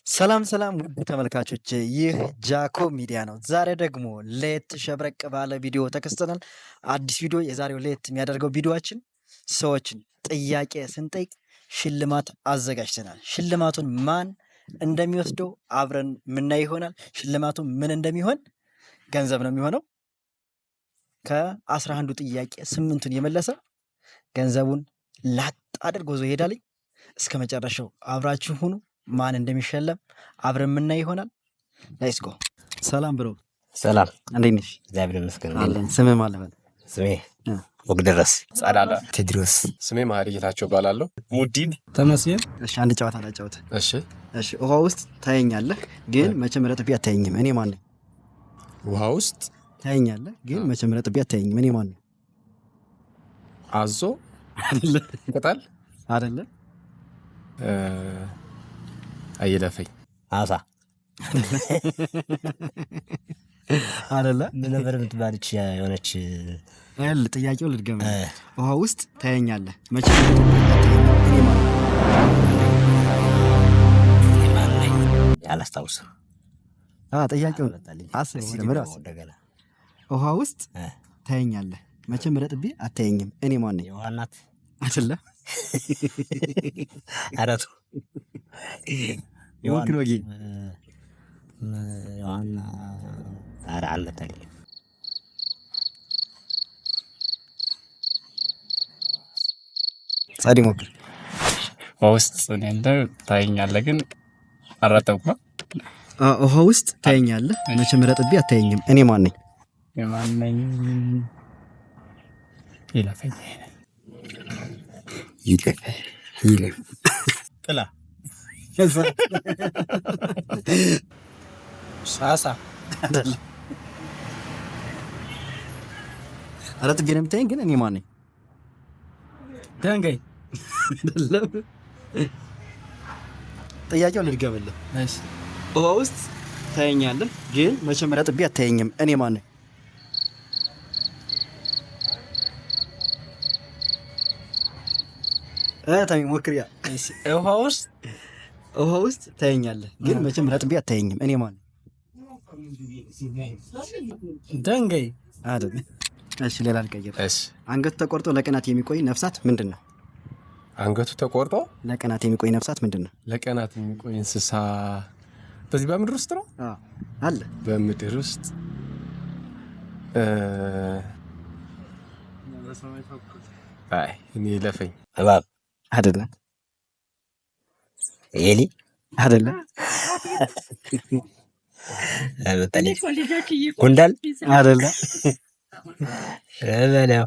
ሰላም ሰላም ውድ ተመልካቾች፣ ይህ ጃኮ ሚዲያ ነው። ዛሬ ደግሞ ለየት ሸብረቅ ባለ ቪዲዮ ተከስተናል። አዲስ ቪዲዮ፣ የዛሬው ለየት የሚያደርገው ቪዲዮአችን ሰዎችን ጥያቄ ስንጠይቅ ሽልማት አዘጋጅተናል። ሽልማቱን ማን እንደሚወስደው አብረን የምናይ ይሆናል። ሽልማቱ ምን እንደሚሆን ገንዘብ ነው የሚሆነው። ከ11ዱ ጥያቄ ስምንቱን የመለሰ ገንዘቡን ላጥ አድርጎ ይዞ ይሄዳል። እስከ መጨረሻው አብራችሁ ሁኑ። ማን እንደሚሸለም አብረን የምናይ ይሆናል። Let's go። ሰላም bro። ሰላም። እንዴት ነሽ? እግዚአብሔር ይመስገን። አለን። ስምህ ማን ልበል? ስሜ ወግደረስ። ጸዳለ። ቴድሮስ። ስሜ መሀሪ ጌታቸው እባላለሁ። ሙዲን። ተመስገን። እሺ፣ አንድ ጨዋታ ላጫውት። እሺ። እሺ፣ ውሃ ውስጥ ታየኛለህ፣ ግን መቼም ረጥቤ አታየኝም። እኔ ማን ነኝ? ውሃ ውስጥ ታየኛለህ፣ ግን መቼም ረጥቤ አታየኝም። እኔ ማን ነኝ? አዞ፣ ቅጠል። አይደለ። አይለፈኝ። አሳ። አይደለ። ምን ነበር የምትባለች የሆነች? ይኸውልህ፣ ጥያቄው ልድገም። ውሃ ውስጥ ታየኛለህ፣ መቼም ረጥቤ አታየኝም። እኔ ማን ነኝ? ማን ነኝ? አላስታውስም። ጥያቄው አልመጣልኝም። አስበው፣ እስኪ መጀመሪያ ድገመው አስበው። እንደገና። ውሃ ውስጥ ታየኛለህ፣ መቼም ረጥቤ አታየኝም። እኔ ማን ነኝ? የውሃ እናት። አይደለ። አረቱ። ሞክር ወጊ። የዋና፣ ኧረ አልመጣልኝም። ጸዲ ሞክር። ውሃ ውስጥ እኔ እንደ ታየኛለህ ግን አልረጠብኩም። ውሃ ውስጥ ታየኛለህ፣ መቼም ረጥቤ አታየኝም። እኔ ማን ነኝ? የማነኝ? ይለፈኝ። ይለፍ ይለፍ። ጥላ፣ አሳ። አይደለ። ረጥቤ ነው የምታየኝ፣ ግን እኔ ማን ነኝ? ደንጋይ። አይደለም። ጥያቄው ልድገምልህ። እሺ። ውሃ ውስጥ ታየኛለህ፣ ግን መቼም ረጥቤ አታየኝም። እኔ ማን ነኝ? ተሚ ሞክር። ያ እሺ፣ ውሃ ውስጥ ውሃ ውስጥ ታየኛለህ፣ ግን መቼም ረጥቤ አታየኝም። እኔ ማን ነኝ? ደንጋይ። አይደለም። እሺ፣ ሌላ ልቀይር። እሺ። አንገቱ ተቆርጦ ለቀናት የሚቆይ ነፍሳት ምንድን ነው? አንገቱ ተቆርጦ ለቀናት የሚቆይ ነፍሳት ምንድን ነው? ለቀናት የሚቆይ እንስሳ በዚህ በምድር ውስጥ ነው? አዎ፣ አለ። በምድር ውስጥ አይ እኔ ይለፈኝ። እባብ። አይደለም። ኤሊ። አይደለም። አልመጣልኝም። ጉንዳን። አይደለም። በለው፣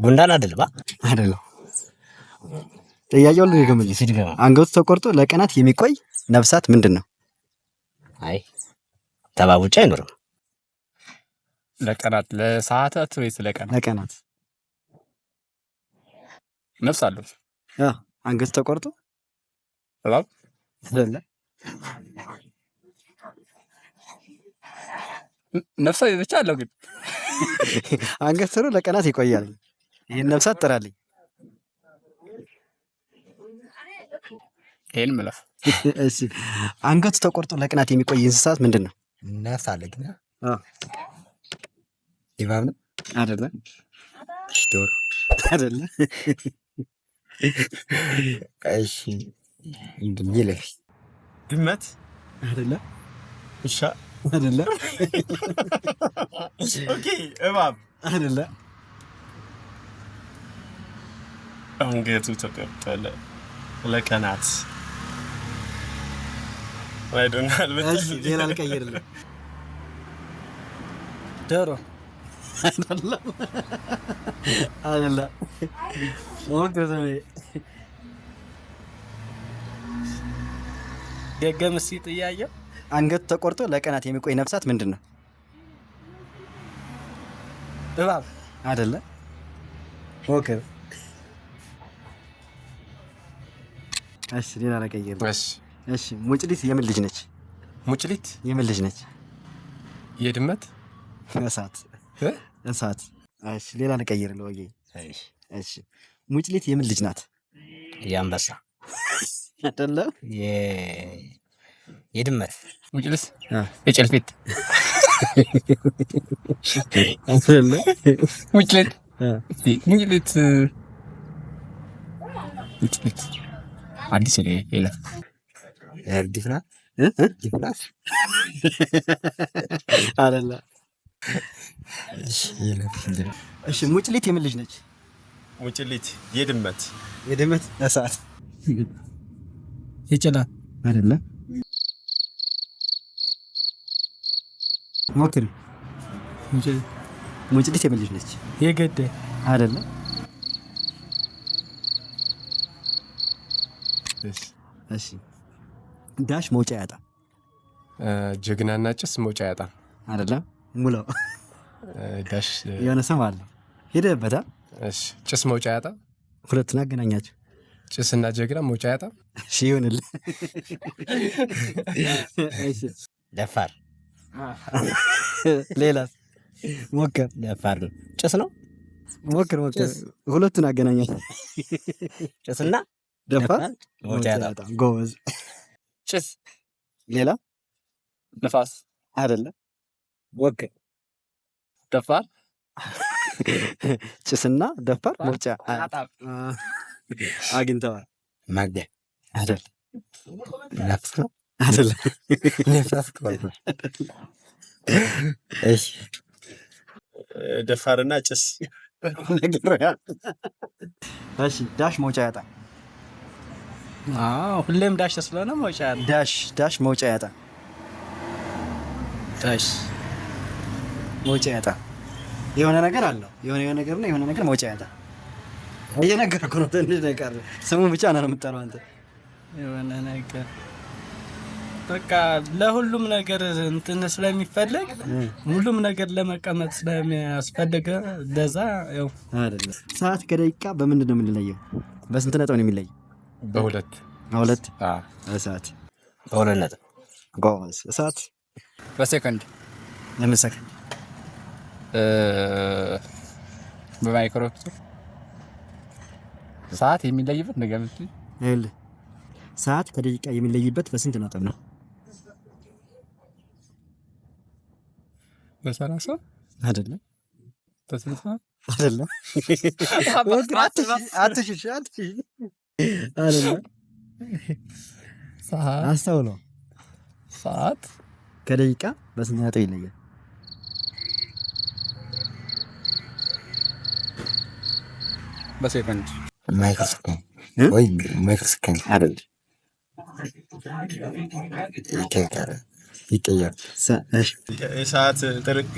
ጉንዳን አይደለም። አይደለም። ጥያቄውን ልድገምልህ። ሲድገማ። አንገቱ ተቆርጦ ለቀናት የሚቆይ ነፍሳት ምንድን ነው? አይ፣ ተባብ ውጭ አይኖርም። ለቀናት፣ ለሰዓታት ወይስ ለቀናት? ለቀናት። ነፍስ አለው። አዎ፣ አንገቱ ተቆርጦ እባብ። አይደለም። ነፍስ ብቻ አለው ግን። አንገት ስሩ ለቀናት ይቆያል። ይህን ነፍሳት ጥራልኝ። ይሄን ምለፍ። እሺ፣ አንገቱ ተቆርጦ ለቀናት የሚቆይ እንስሳት ምንድን ነው? ነፍስ አለ ግን አዎ። እባብ ነው። አይደለም። ዶሮ። አይደለም። እሺ፣ ይለፍ። ድመት። አይደለም። ውሻ። አይደለም። Okay፣ እባብ። አይደለም። አንገቱ ተቆርጧል ለቀናት። እሺ፣ ሌላ ልቀይርልህ። ዶሮ። አይደለም፣ አይደለም። ሞክር ስሜ። ደገም እስኪ ጥያቄው። አንገቱ ተቆርጦ ለቀናት የሚቆይ ነፍሳት ምንድን ነው? እባብ። አይደለም። ሞክር። እሺ፣ ሌላ ልቀይርልህ። እሺ። እሺ፣ ሙጭሊት የምን ልጅ ነች? ሙጭሊት የምን ልጅ ነች? የድመት። እሳት። እ? እሳት። እሺ፣ ሌላ ልቀይርልህ ወጌ። እሺ። እሺ፣ ሙጭሊት የምን ልጅ ናት? የአንበሳ። አይደለም። የድመት። ሙጭልስ፣ የጭልፊት። አይደለም። ሙጭሊት፣ ሙጭሊት፣ ሙጭሊት፣ አዲስ የለም። ዲፍናት፣ ዲፍናት። አይደለም። እሺ፣ ሙጭሊት የምን ልጅ ነች? ሙጭሊት የድመት። የድመት። እሳት። የጭላ። አይደለም። ሞክሪ። ሙጭሊት የምን ልጅ ነች? የገደ። አይደለም። እሺ፣ dash መውጫ ያጣ። ጀግናና ጭስ መውጫ ያጣም። አይደለም። ሙላው። Dash። የሆነ ስም አለ፣ ሄደህበታል። እሺ፣ ጭስ መውጫ ያጣም። ሁለቱን አገናኛቸው። ጭስና ጀግና መውጫ ያጣም። እሺ፣ ይሁንልህ። እሺ። ደፋር። ሌላስ ሞክር። ደፋር ነው። ጭስ ነው። ሞክር ሞክር። ሁለቱን አገናኛቸው። ጭስና ደፋር መውጫ ያጣም። ጎበዝ። ጭስ። ሌላ። ንፋስ። አይደለም። ሞክር። ደፋር። ጭስና ደፋር መውጫ አግኝተዋል። ማግቢያ። አይደለም። ነፍስ ነው። አይደለም። ነፍስ እኮ ነው። እሺ። ደፋርና ጭስ። እሺ፣ dash መውጫ ያጣ። ሁሌም dash ስለሆነ መውጫ ያለ። Dash dash መውጫ ያጣ። Dash። መውጫ ያጣ። የሆነ ነገር አለው። የሆነ ነገር ነው። የሆነ ነገር መውጫ ያጣ። እየነገርኩህ ነው። ትንሽ ነገር ስሙን ብቻ ነው የምጠራው አንተ። የሆነ ነገር በቃ ለሁሉም ነገር እንትን ስለሚፈለግ፣ ሁሉም ነገር ለመቀመጥ ስለሚያስፈልግ ለዛ ያው። አይደለም። ሰዓት ከደቂቃ በምንድን ነው የምንለየው? በስንት ነጥብ ነው የሚለየው? በሁለት። በሁለት። እሳት። በሁለት ነጥብ። ጎበዝ። እሳት። በሴኮንድ። ለምን ሰከንድ? በ micro ሰዓት የሚለይበት ነገር። ይኸውልህ፣ ሰዓት ከደቂቃ የሚለይበት በስንት ነጥብ ነው? በ30። አይደለም። በ60። አይደለም። አትሽሽ አትሽሽ። አይደለም። ሰዓት። አስተውለው። ሰዓት ከደቂቃ በስንት ነጥብ ይለያል? በሴኮንድ። ማይክሮሰከንድ ወይ ማይክሮሰከንድ። አይደለም። ይቀየራል ይቀየራል። እሺ። የሰዓት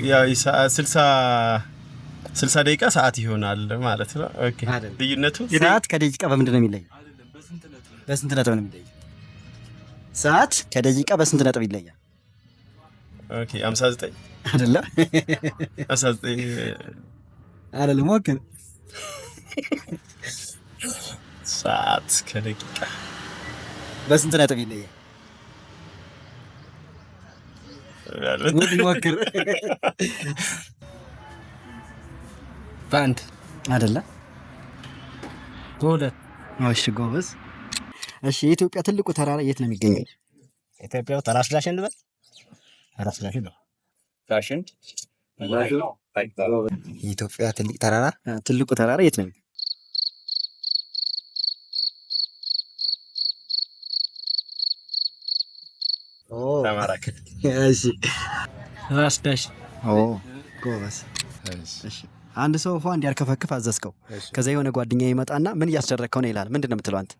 ያው የሰዓት 60 ደቂቃ ሰዓት ይሆናል ማለት ነው። Okay። አይደለም። ልዩነቱ ሰዓት ከደቂቃ በምንድን ነው የሚለየው? በስንት ነጥብ ነው የሚለየው? ሰዓት ከደቂቃ በስንት ነጥብ ይለያል? Okay፣ 59። አይደለም። 59። አይደለም። ሞክር። ሰዓት ከደቂቃ በስንት ነጥብ ይለያል? ሞክር። በአንድ። አይደለም። በሁለት። እሺ፣ ጎበዝ። እሺ፣ የኢትዮጵያ ትልቁ ተራራ የት ነው የሚገኘው? ኢትዮጵያ ውስጥ ራስ ዳሽን ልበል፣ ራስ ዳሽን ነው። ዳሽን። የኢትዮጵያ ትልቅ ተራራ። ትልቁ ተራራ የት ነው? አማራ ክልል። እሺ። ራስ ዳሽን። ኦ፣ ጎበዝ። እሺ፣ አንድ ሰው ውሃ እንዲያርከፈክፍ አዘዝከው። ከዛ የሆነ ጓደኛ ይመጣና ምን እያስደረግከው ነው ይላል። ምንድን ነው የምትለው አንተ?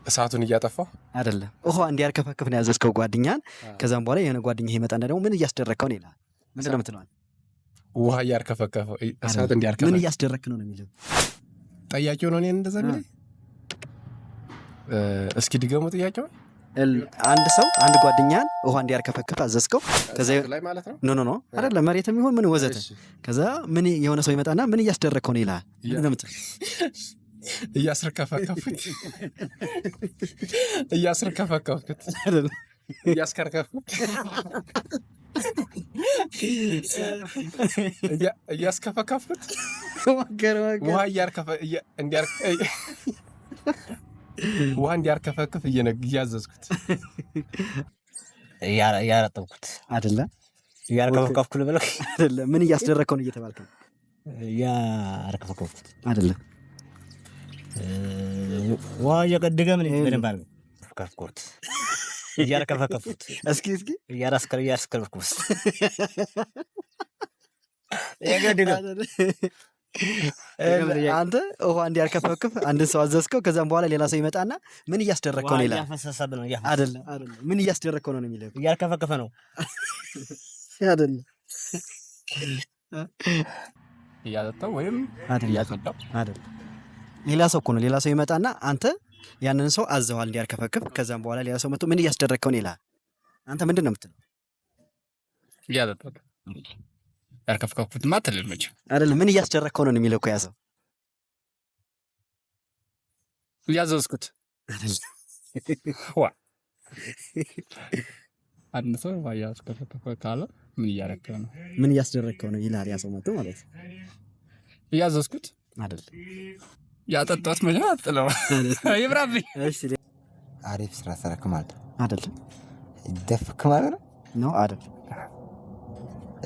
እሳቱን እያጠፋው። አይደለም፣ ውሃ እንዲያርከፈክፍ ነው ያዘዝከው ጓደኛን። ከዛም በኋላ የሆነ ጓደኛ ይመጣና ደግሞ ምን እያስደረግከው ነው ይላል። ምንድን ነው የምትለው አንተ? ውሃ እያርከፈከፈው፣ እሳት አይደለም። ምን እንዲያርከፈክፍ። እያስደረግክ ነው ነው የሚለው። ጠያቂው ነው እኔን እንደዛ የሚለኝ? እስኪ ድገሙ ጥያቄውን። አንድ ሰው አንድ ጓደኛን ውሃ እንዲያርከፈክፍ አዘዝከው። ከዛ እሳቱ ላይ ማለት ነው። No, no, no፣ አይደለም፣ መሬትም ይሁን ምን ወዘተ። ከዛ ምን የሆነ ሰው ይመጣና ምን እያስደረግከው ነው ይልሃል። ምንድን ነው የምትለው? እያስርከፈከፍኩት፣ እያስርከፈከፍኩት። አይደለም። እያስከርከፍኩት፣ እያስከፈከፍኩት። ሞክር ሞክር። ውሃ እያርከፈ እንዲያር ውሃ እንዲያርከፈክፍ እያዘዝኩት። እያረጠብኩት። አይደለም። እያርከፈከፍኩ ልበለው? አይደለም። ምን እያስደረግከው ነው እየተባልክ ነው? እያርከፈከፍኩት። አይደለም። ውሃ እየቀደገ ምን በደንብ አድርገው ከፍኩት፣ እያርከፈከፍኩት። እስኪ እስኪ። እያስከርኩት እየገደገ። አንተ ውሃ እንዲያርከፈክፍ አንድን ሰው አዘዝከው። ከዛም በኋላ ሌላ ሰው ይመጣና ምን እያስደረግከው ነው ይላል። እያፈሰሰብህ ነው። አይደለም፣ አይደለም። ምን እያስደረግከው ነው ነው የሚልህ። እያርከፈከፈ ነው። አይደለም። እያጠጣው ወይም አይደለም። እያጸዳው። አይደለም። ሌላ ሰው እኮ ነው። ሌላ ሰው ይመጣና አንተ ያንን ሰው አዘዋል እንዲያርከፈክፍ። ከዛም በኋላ ሌላ ሰው መጥቶ ምን እያስደረግከው ነው ይላል። አንተ ምንድን ነው የምትለው? እያጠጣው፣ ያርከፍከፍኩትማ አትልም መቼም። አይደለም። ምን እያስደረግከው ነው የሚለው እኮ ያ ሰው። እያዘዝኩት። ዋ አንድ ሰው ውሃ እያስከፈከፈ ካለ ምን እያረከው ነው? ምን እያስደረግከው ነው ይላል ያ ሰው መጥቶ ማለት ነው። እያዘዝኩት። አይደለም። ያጠጣሁት መቼም አትጥለው ይብራብኝ። እሺ። አሪፍ ስራ ሰራክ ማለት ነው። አይደለም። ደፍክ ማለት ነው። ነው፣ አይደለም።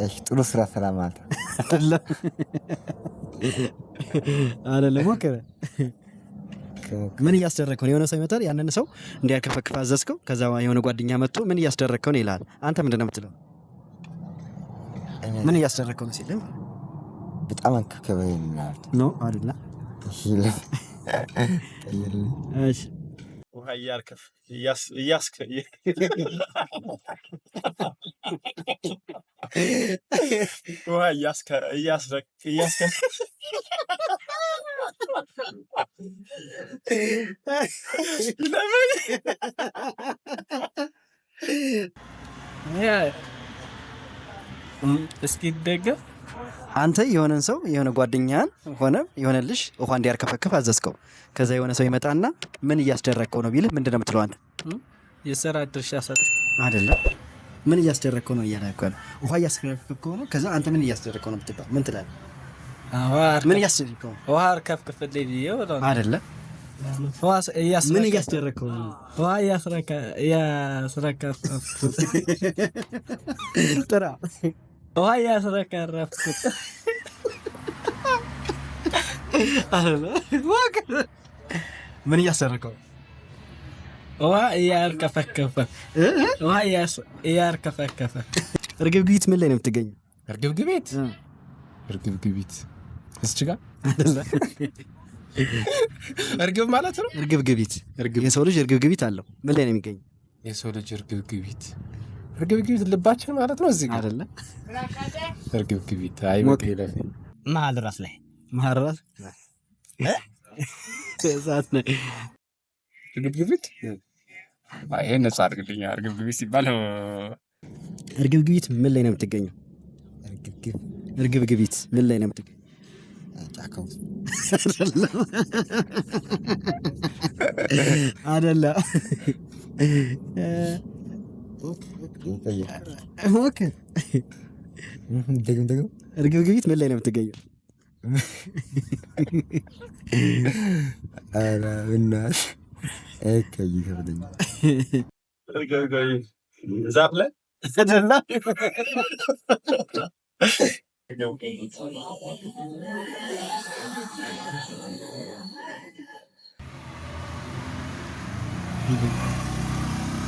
እሺ፣ ጥሩ ስራ ሰራ ማለት ነው። አይደለም፣ አይደለም። ሞክረ። ምን እያስደረግከው ነው? የሆነ ሰው ይመጣል፣ ያንን ሰው እንዲያርከፈክፍ አዘዝከው። ከዛ የሆነ ጓደኛ መጥቶ ምን እያስደረግከው ነው ይልሃል። አንተ ምንድን ነው የምትለው? ምን እያስደረግከው ነው ሲልህ? በጣም አንከብክበኝ ማለት ነው፣ አይደለም። እሺ፣ ቀይርልኝ። እሺ። ውሃ እያርከፍ እያስ እያስከ ውሃ እያስከ እያስረክ እያስከ ለምን? እስኪደገፍ። አንተ የሆነን ሰው፣ የሆነ ጓደኛህን ሆነ የሆነ ልጅ ውሃ እንዲያርከፈክፍ አዘዝከው። ከዛ የሆነ ሰው ይመጣና ምን እያስደረግከው ነው ቢልህ ምንድን ነው የምትለው አንተ? የስራ ድርሻ ሰጥ። አይደለም። ምን እያስደረግከው ነው እያለ እኮ ነው። ውሃ እያስከረከፍክ ከሆነ ከዛ አንተ ምን እያስደረግከው ነው ብትባል ምን ትላለህ? ምን እያስደረግከው ነው? ውሃ አርከፍክፍልኝ ብዬው ነው። አይደለም። ውሃ ምን እያስደረግከው ነው? ውሃ እያስረከፍኩት። ጥራ። ውሃ እያስረከረፍኩት። አይደለም። ምን እያስደረግከው ነው? ውሃ እያርከፈከፈ። ውሃ እያርከፈከፈ። እርግብግቢት ምን ላይ ነው የምትገኘው? እርግብግቢት፣ እርግብግቢት እዚች ጋር እርግብ ማለት ነው። እርግብግቢት። እርግብ። የሰው ልጅ እርግብግቢት አለው። ምን ላይ ነው የሚገኘው? የሰው ልጅ እርግብግቢት፣ እርግብግቢት ልባችን ማለት ነው። እዚህ ጋር። አይደለም። እርግብግቢት፣ አይ በቃ ይለፍ። መሀል ራስ ላይ። መሀል ራስ እሳት ነው። እርግብግቢት፣ ይሄ ነጻ አድርግልኝ። እርግብግቢት ሲባል እርግብግቢት ምን ላይ ነው የምትገኘው? እርግብግብ። እርግብግቢት ምን ላይ ነው የምትገኘው? ጫካ ውስጥ። አይደለም። ሞክር። ደግም ደግም። እርግብግቢት ምን ላይ ነው የምትገኘው? ኧረ በእናትህ ይከብደኛል። ዛፍ ላይ። አይደለም።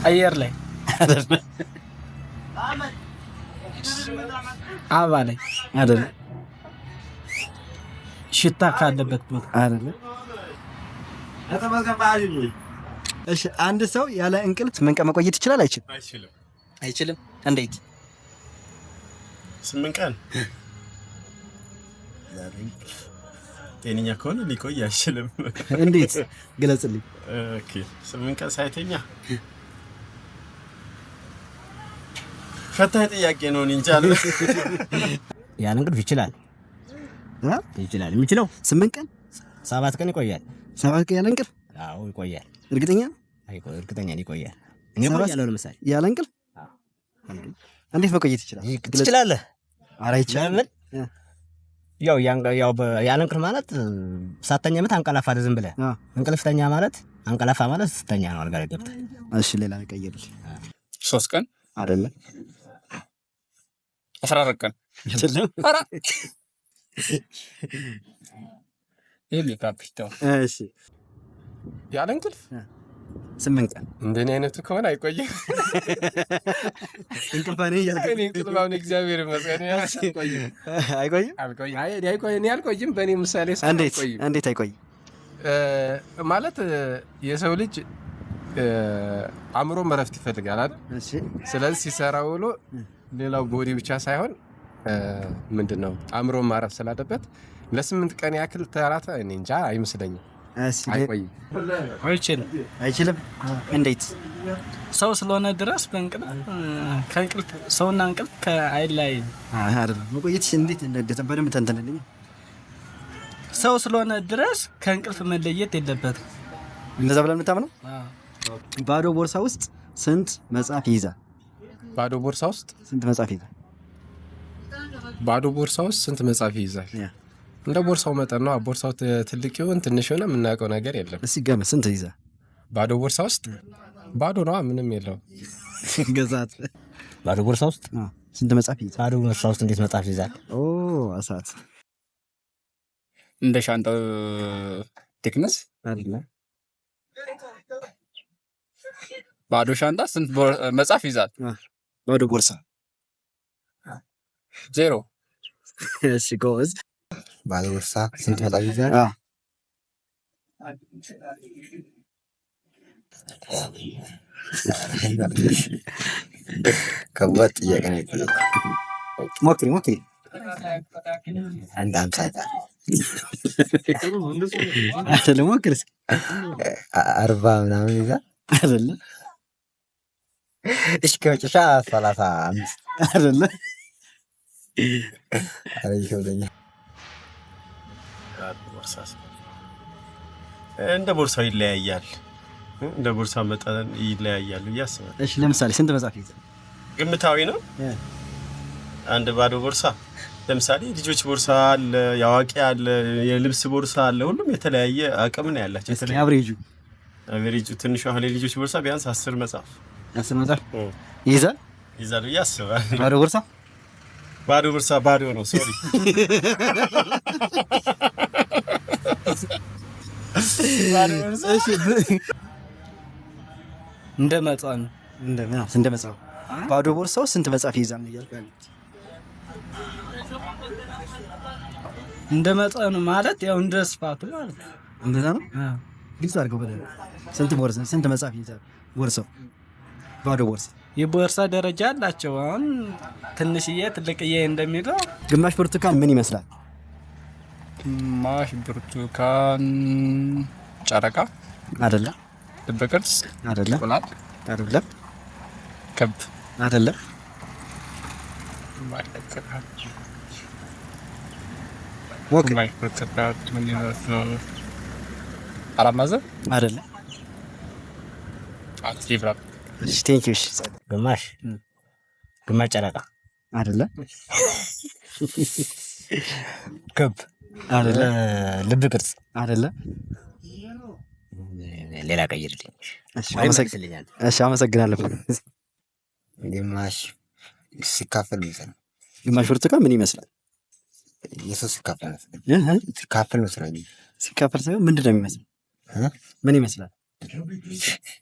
አየር ላይ። አይደለም። አበባ ላይ። አይደለም። ሽታ ካለበት ቦታ። አይደለም። እሺ፣ አንድ ሰው ያለ እንቅልፍ 8 ቀን መቆየት ይችላል አይችልም? አይችልም። አይችልም። እንዴት? 8 ቀን ጤነኛ ከሆነ ሊቆይ አይችልም። እንዴት? ግለጽልኝ። Okay፣ 8 ቀን ሳይተኛ ፈታኝ ጥያቄ ነው። እኔ እንጃ። ያን እንቅልፍ ይችላል። እ? ይችላል፣ የሚችለው 8 ቀን። 7 ቀን ይቆያል። 7 ቀን ያለ እንቅልፍ? አዎ፣ ይቆያል። እርግጠኛ? እርግጠኛ ነኝ ይቆያል። እኔ እቆያለሁ ለምሳሌ። ያለ እንቅልፍ እንዴት መቆየት ይችላል? ትችላለህ። ኧረ አይቻልም። ለምን? ያው ያው ያለ እንቅልፍ ማለት ሳተኛ ዓመት አንቀላፋለህ ዝም ብለህ። እንቅልፍ ተኛ ማለት አንቀላፋ ማለት ስተኛ ነው አልጋ ላይ ገብተህ። እሺ ሌላ ቀይርልኝ። 3 ቀን። አይደለም። 14 ቀን። አይደለም። ኧረ ይህ ሊካፒተው። እሺ። ያለ እንቅልፍ? 8 ቀን። እንደኔ አይነቱ ከሆነ አይቆይም። እንቅልፍ እኔ እያልክ እኔ እንቅልፍ አሁን እግዚአብሔር ይመስገን እኔ አልቆይም። አይቆይም? አልቆይም። አይ እኔ አይቆይ እኔ አልቆይም። በእኔ ምሳሌ ሰው እንዴት? አልቆይም። እንዴት አይቆይም? ማለት የሰው ልጅ አእምሮ እረፍት ይፈልጋል አይደል? እሺ። ስለዚህ ሲሰራ ውሎ ሌላው body ብቻ ሳይሆን ምንድን ነው አእምሮ ማረፍ ስላለበት ለ8 ቀን ያክል ተራተ እኔ እንጃ አይመስለኝም። እሺ። አይቆይም። አይችልም። አይችልም? እንዴት? ሰው ስለሆነ ድረስ በእንቅልፍ ከእንቅልፍ ሰውና እንቅልፍ ከአይለያይም። አይ አይደለም። መቆየት እንዴት በደንብ ተንተንልኝ። ሰው ስለሆነ ድረስ ከእንቅልፍ መለየት የለበትም። እንደዛ ብለን የምታምነው? ባዶ ቦርሳ ውስጥ ስንት መጽሐፍ ይይዛል? ባዶ ቦርሳ ውስጥ ስንት መጽሐፍ ይይዛል? ባዶ ቦርሳ ውስጥ ስንት መጽሐፍ ይይዛል? ያ። እንደ ቦርሳው መጠን ነው። ቦርሳው ትልቅ ይሁን ትንሽ ይሁን የምናውቀው ነገር የለም። እስኪ ገምት፣ ስንት ይይዛል? ባዶ ቦርሳ ውስጥ ባዶ ነዋ፣ ምንም የለውም። ገዛት። ባዶ ቦርሳ ውስጥ ስንት መጽሐፍ ይይዛል? ባዶ ቦርሳ ውስጥ እንዴት መጽሐፍ ይይዛል? ኦ እሳት። እንደ ሻንጣው thickness። አይደለም። ባዶ ሻንጣ ስንት መጽሐፍ ይዛል? ባዶ ቦርሳ። 0። እሺ ጎበዝ። ባዶ ቦርሳ ስንት መጽሐፍ ይይዛል? አዎ። ከባድ ጥያቄ ነው የጠየቀው። ሞክሪ ሞክሪ። አንድ 50 ይዛል። አይደለም፣ ሞክሪ እስኪ። 40 ምናምን ይዛል። አይደለም። እሺ ከመጨረሻ 35። አይደለም። ኧረ ይከብደኛል። ባዶ ቦርሳ እንደ ቦርሳው ይለያያል። እንደ ቦርሳው መጠን ይለያያል ብዬ አስባለሁ። እሺ ለምሳሌ ስንት መጽሐፍ ይይዛል? ግምታዊ ነው። አንድ ባዶ ቦርሳ ለምሳሌ የልጆች ቦርሳ አለ፣ የአዋቂ አለ፣ የልብስ ቦርሳ አለ። ሁሉም የተለያየ አቅም ነው ያላቸው። እስኪ የተለያየ average ኡ። Average ኡ ትንሹ አሁን የልጆች ቦርሳ ቢያንስ 10 መጽሐፍ 10 መጽሐፍ ይይዛል? ይዛል ብዬ አስባለሁ። ባዶ ቦርሳ? ባዶ ቦርሳ ባዶ ነው። Sorry። እሺ እንደ መጠኑ። እንደ መጽሐፍ ባዶ ቦርሳው ስንት መጽሐፍ ይይዛል ነው እያልኩ ያለሁት። እንደ መጠኑ ማለት ያው እንደ ስፋቱ ማለት ነው። እንደዛ ነው። ግልጽ አድርገው በደንብ። ስንት ቦርሳ ስንት መጽሐፍ ይይዛል ቦርሳው? ባዶ ቦርሳ። የቦርሳ ደረጃ አላቸው። አሁን ትንሽዬ ትልቅዬ እንደሚለው። ግማሽ ብርቱካን ምን ይመስላል? ግማሽ ብርቱካን ጨረቃ። አይደለም። ልብ ቅርጽ። አይደለም። እንቁላል። አይደለም። ክብ። አይደለም። ግማሽ ብርቱካን ሞክር። ግማሽ ብርቱካን ምን ይመስላል? አራት ማዕዘን። አይደለም። ሊብራ። እሺ thank you። እሺ። ግማሽ ግማሽ ጨረቃ። አይደለም። ክብ። አይደለም። ልብ ቅርጽ። አይደለም። ሌላ ቀይርልኝ። እሺ ወይ መልስልኛል። እሺ አመሰግናለሁ። ግማሽ ሲካፈል መሰለኝ። ግማሽ ብርቱካን ምን ይመስላል? የሰው ሲካፈል መሰለኝ። እህ? ሲካፈል መሰለኝ። ሲካፈል ሳይሆን ምንድን ነው የሚመስለው? እ? ምን ይመስላል?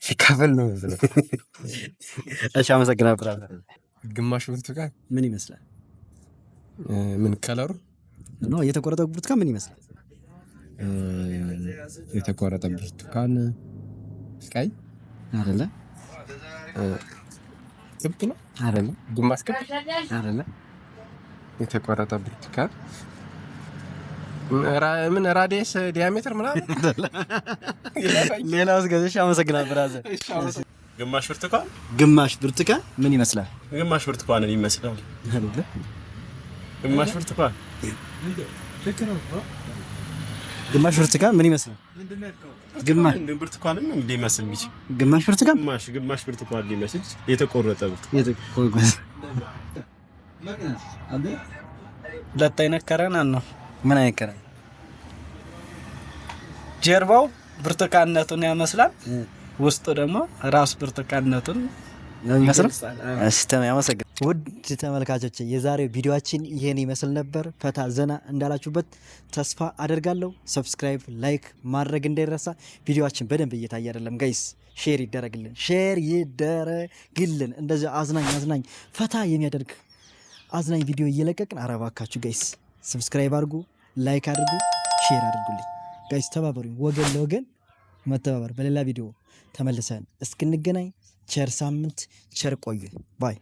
ሲካፈል ነው መሰለኝ። እሺ አመሰግናለሁ brother። ግማሽ ብርቱካን ምን ይመስላል? ምን color ኡ? No፣ የተቆረጠው ብርቱካን ምን ይመስላል? የተቆረጠ ብርቱካን ቀይ። አይደለ። ክብ ነው። አይደለ። ግማሽ ክብ። አይደለ። የተቆረጠ ብርቱካን ምን radius diameter ምናምን። ሌላ ውስጥ ገዘሽ። አመሰግናለሁ brother። ግማሽ ብርቱካን። ግማሽ ብርቱካን ምን ይመስላል? ግማሽ ብርቱካንን ይመስላል። አይደለ። ግማሽ ብርቱካን። ግማሽ ብርቱካን ምን ይመስላል? ግማሽ እንደ ብርቱካንን ነው ሊመስል የሚችል። ግማሽ ብርቱካን። ግማሽ ብርቱካን ሊመስል የተቆረጠ ብርቱካን። ሁለት አይነት ከረን ነው። ምን አይነት color? ጀርባው ብርቱካንነቱን ያመስላል፣ ውስጡ ደግሞ ራሱ ብርቱካንነቱን ነው የሚመስለው? ይገልጻል። እሺ አመሰግናለሁ። ውድ ተመልካቾች፣ የዛሬው ቪዲዮአችን ይሄን ይመስል ነበር። ፈታ ዘና እንዳላችሁበት ተስፋ አደርጋለሁ። Subscribe፣ like ማድረግ እንዳይረሳ። ቪዲዮአችን በደንብ እየታየ አይደለም guys፣ share ይደረግልን፣ share ይደረግልን። እንደዚህ አዝናኝ አዝናኝ ፈታ የሚያደርግ አዝናኝ ቪዲዮ እየለቀቅን፣ አረ እባካችሁ guys subscribe አድርጉ፣ like አድርጉ፣ share አድርጉልኝ guys፣ ተባበሩኝ። ወገን ለወገን መተባበር። በሌላ ቪዲዮ ተመልሰን እስክንገናኝ ቸር ሳምንት፣ ቸር ቆዩን። Bye.